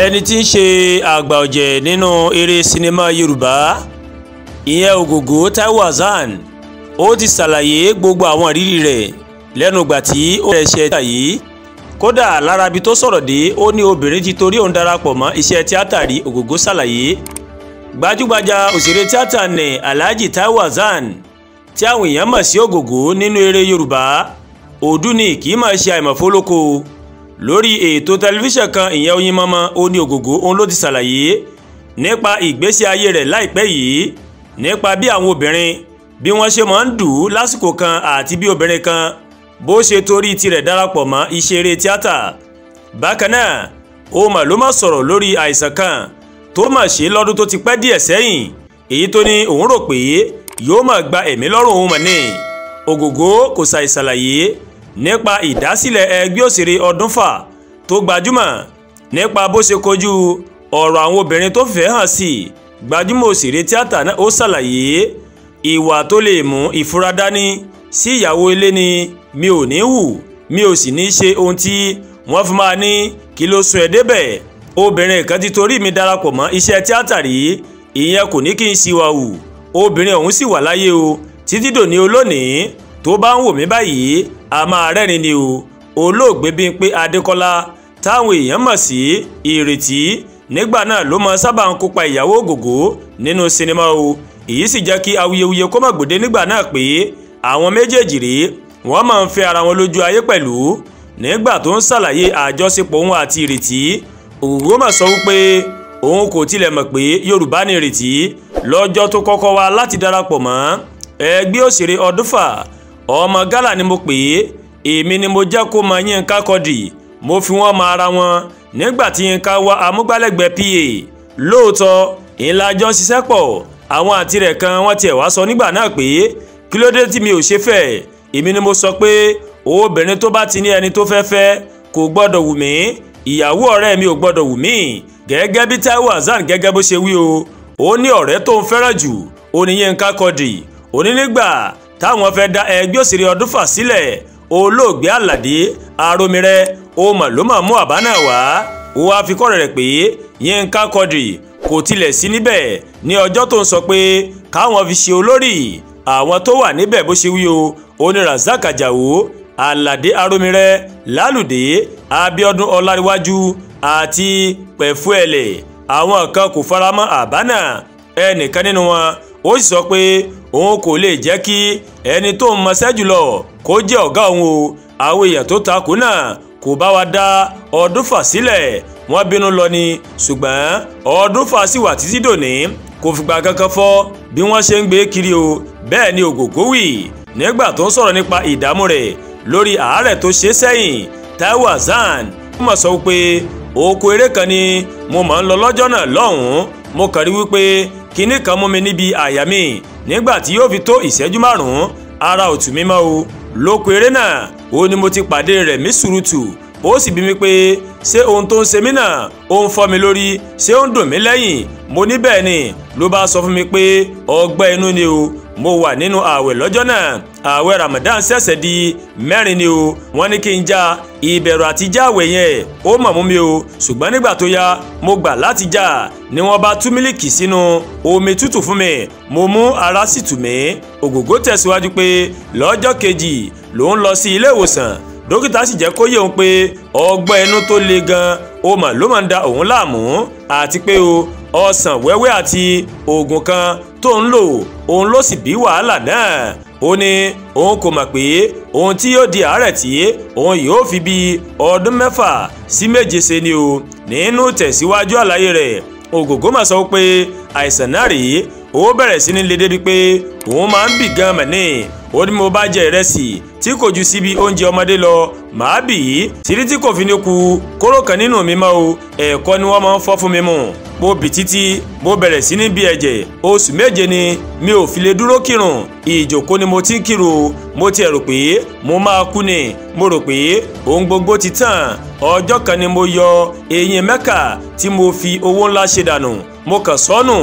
Ẹni tí ń ṣe àgbà ọ̀jẹ̀ nínú eré sinimá Yorùbá ìyẹn Ògògó Taiwo Hassan, ó ti ṣàlàyé gbogbo àwọn ìrírí rẹ̀ lẹ́nu ìgbà tí ó rẹ̀ ṣe tíátà yìí. Kódà lára ibi tó sọ̀rọ̀ dé, ó ní obìnrin ti torí òun darapọ̀ mọ́ iṣẹ́ tíátà rí. Ògògó ṣàlàyé. Gbajúgbajà òṣèré tíátà ní Alhaji Taiwo Hassan tí àwọn èèyàn mọ̀ sí Ògògó nínú eré Yorùbá òdú ni kì í máa ṣe àìmọ̀fólókò. Lórí ètò tẹlifíṣàn kan ìyẹn Oyinmọmọ, ó ní Ògògó òun ló ti ṣàlàyé nípa ìgbésí ayé rẹ̀ láìpẹ́ yìí, nípa bí àwọn obìnrin bí wọ́n ṣe máa ń dù ú lásìkò kan àti bí obìnrin kan bó ṣe torí tirẹ̀ darapọ̀ mọ́ iṣẹ́ eré tíátà. Bákan náà ó mà ló má sọ̀rọ̀ lórí àìsàn kan tó mà ṣe lọ́dún tó ti pẹ́ díẹ̀ sẹ́yìn, èyí tó ní òun rò pé yóò máa gba ẹ̀mí lọ́rùn òun mọ̀ ní. Ògògó kò ṣàì ṣàlàyé nípa ìdásílẹ̀ ẹgbẹ́ òṣèré Ọdúnfà tó gbajúmọ̀, nípa bó ṣe kojú ọ̀rọ̀ àwọn obìnrin tó fẹ́ hàn sí gbajúmọ̀ òṣèré tíátà náà. Ó ṣàlàyé ìwà tó lè mú ìfura dání sí ìyàwó ilé ni mi ò ní wù, mi ò sì ní ṣe ohun tí wọ́n fi máa ní kí ló sún ẹ débẹ̀. Obìnrin kan ti torí mi darapọ̀ mọ́ iṣẹ́ tíátà rí, ìyẹn kò ní kí n ṣìwà hù. Obìnrin ọ̀hún sì wà láyé o títí dòní olónìí, tó bá ń wò mí báyìí a máa rẹ́rìn ni o. Olóògbé Bímpé Adékọ́lá táwọn èèyàn mọ̀ sí Ìrètí nígbà náà ló mọ sábà ń kópa ìyàwó Ògògó nínú sinimá o. Èyí sì jẹ́ kí awuyewuye kó má gbòde nígbà náà pé àwọn méjèèjì rèé wọ́n máa ń fẹ́ ara wọn lójú ayé pẹ̀lú. Nígbà tó ń ṣàlàyé àjọṣepọ̀ òun àti Ìrètí, Ògògó mà sọ wípé òun kò tilẹ̀ mọ̀ pé Yorùbá ni Ìrètí lọ́jọ́ tó kọ́kọ́ wá láti darapọ̀ mọ́ ẹgbẹ́ òṣèré Ọdúnfà. Ọmọ gálà ni mo pè é, èmi ni mo jẹ́ kó mọ Yínká Quadri, mo fi wọ́n mọ ara wọn nígbà tí Yínká wá amúgbálẹ́gbẹ̀ẹ́ PA. Lóòótọ́ ìlàjọ ṣiṣẹ́ pọ̀, àwọn àti rẹ̀ kan wọ́n tiẹ̀ wá sọ nígbà náà pé kí ló dé tí mi ò ṣe fẹ́. Èmi ni mo sọ pé obìnrin tó bá ti ní ẹni tó fẹ́ fẹ́ kò gbọ́dọ̀ wù mí, ìyàwó ọ̀rẹ́ mi ò gbọ́dọ̀ wù mí. Gẹ́gẹ́ bí Taiwo Hassan gẹ́gẹ́ bó ṣe wí o, ó ní ọ̀rẹ́ tó ń fẹ́ràn jù ó ní Yínká Quadri. Ó ní nígbà táwọn fẹ́ dá ẹgbẹ́ òṣèré Ọdúnfà sílẹ̀, olóògbé Àlàdé Arómirẹ́ ó mà ló mà mú àbá náà wá. Ó wá fi kọ́ rẹ̀ pé Yínká Quadri kò tilẹ̀ sí níbẹ̀ ní ọjọ́ tó ń sọ pé káwọn fi ṣe olórí àwọn tó wà níbẹ̀ bó ṣe wí o. Ó ní Razak Àjàó, Àlàdé Arómirẹ́, Lálùdé, Abíọ́dún Ọláríwájú àti Pẹ̀fúẹ̀lẹ̀. Àwọn kan kò faramọ́ àbá náà, ẹnìkan nínú wọn ó sì sọ pé òun kò lè jẹ́ kí ẹni tó ń mọṣẹ́ jùlọ kó jẹ́ ọ̀gá òun o. Àwọn èèyàn tó takò náà kò bá wa dá Ọdúnfà sílẹ̀, wọ́n bínú lọ ni, ṣùgbọ́n Ọdúnfà sì wà títí dòní, kò fìgbà kankan fọ́ bí wọ́n ṣe ń gbé kiri o. Bẹ́ẹ̀ ni Ògògó wí nígbà tó ń sọ̀rọ̀ nípa ìdààmú rẹ̀ lórí àárẹ̀ tó ṣe sẹ́yìn. Taiwo Hassan ó mọ̀ sọ wípé oko eré kan ni mo máa ń lọ lọ́jọ́ náà lọ́hùn-ún, mo kàn rí wípé kinní kan mú mi níbi àyà mi. Nígbà tí yóò fi tó ìṣẹ́jú márùn-ún ara ò tù mí mọ́ o. Lóko eré náà ó ní mo ti pàdé rẹ̀ mí sùrùtù, ó sì bí mi pé ṣé ohun tó ń ṣe mí náà ó ń fọ́ mi lórí, ṣé ó ń dùn mí lẹ́yìn? Mo ní bẹ́ẹ̀ ni. Ló bá sọ fún mi pé ọgbẹ́ inú ni o. Mo wà nínú ààwẹ̀ lọ́jọ́ náà, ààwẹ̀ Ramadan ṣẹ̀ṣẹ̀ di 4 ni o. Wọ́n ní kí n já, ìbẹ̀rù àti já àwẹ̀ yẹn ó mọ̀ mú mi o, ṣùgbọ́n nígbà tó yá mo gbà láti já ni wọ́n bá tú mílìkì sínú omi tútù fún mi, mo mú ara sì tù mí. Ògògó tẹ̀síwájú pé lọ́jọ́ kejì lòun lọ sí ilé ìwòsàn, dókítà sì jẹ́ kó yé òun pé ọgbẹ́ inú tó le gan ó mà ló máa ń da òun láàmú, àti pé o ọsàn wẹ́wẹ́ àti oògùn kan tó ń lò òun ló sì bí wàhálà náà. Ó ní òun kò mọ̀ pé ohun tí yóò di àárẹ̀ tí òun yóò fi bí ọdún 6 sí 7 ṣe ni o. Nínú tẹ̀síwájú àlàyé rẹ̀, Ògògó mà sọ pé àìsàn náà rèé ó bẹ̀rẹ̀ sí ní le débi pé òun máa ń bì gan mọ̀ ní. Ó ní mo bá jẹ ìrẹsì tí kò ju síbi oúnjẹ ọmọdé lọ màá bì í títí tí kò fi ní ku kóró kan nínú mi mọ́ o. Ẹ̀kọ́ ni wọ́n máa ń fọ́ fún mi mu. Mo bì títí mo bẹ̀rẹ̀ sí ní bí ẹ̀jẹ̀. Oṣù 7 ni mi ò fi lè dúró kírun, ìjòkó ni mo ti ń kírun. Mo tiẹ̀ rò pé mo máa kú ni, mo rò pé ohun gbogbo ti tàn. Ọjọ́ kan ni mo yọ eyín Mẹ́kà tí mo fi owó ńlá ṣe dànù, mo kàn sọ́nù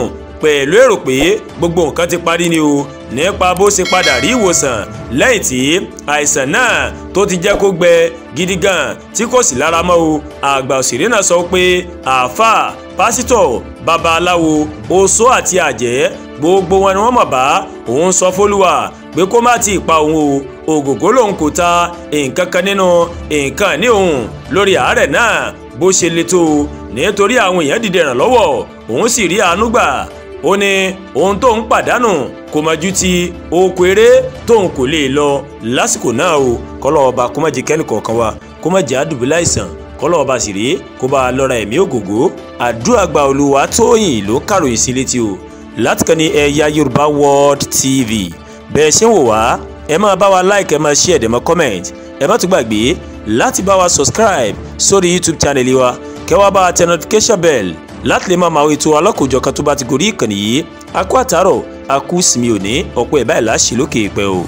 Pẹ̀lú èrò pé gbogbo nǹkan ti parí ni o, nípa bó ṣe padà rí ìwòsàn lẹ́yìn tí àìsàn náà tó ti jẹ́ kó gbẹ gidi gan tí kò sì lára mọ́ o. Àgbà òṣèré náà sọ pé àáfàá, pásítọ̀, babaláwo, oṣó àti àjẹ́ gbogbo wọn ni wọ́n mọ̀ bá òun sọ fÓlúwa pé kó má ti pa òun o. Ògògó lòun kò ta nǹkan kan nínú nǹkan ní òun lórí àárẹ̀ náà bó ṣe le tó, nítorí àwọn èèyàn dìde ìrànlọ́wọ́ òun sì rí àánú gbà. Ó ní ohun tóun pàdánù kò mọ̀ ju ti oko eré tóun kò lè lọ lásìkò náà o. Kọ́lọ́ ọba kó má jẹ́ kẹ́nì kọ̀ọ̀kan wa kó má jẹ́ àdùbúlẹ̀ àìsàn, kọ́lọ́ ọba sì rí kó bá a lọ́ra ẹ̀mí Ògògó. Àdúrà gba Olúwatóyìn ló kàròyìn sí létí o láti kàn ní Ẹ̀yà Yorùbá World TV. Bẹ́ẹ̀ ṣe ń wò wá, ẹ máa bá wa like, ẹ máa share, ẹ máa comment, ẹ má tún gbàgbé láti bá wa subscribe sórí YouTube channel wa, kẹ́ wá bá wa tẹ notification bell láti lè máa máa ètò alákòójọ kan tó bá ti gorí ìkànnì yìí. A kú àtàárọ̀, a kú sinmi òní, ọ̀pọ̀ ẹ̀ báyìí láṣẹ lókè ìpẹ́ o.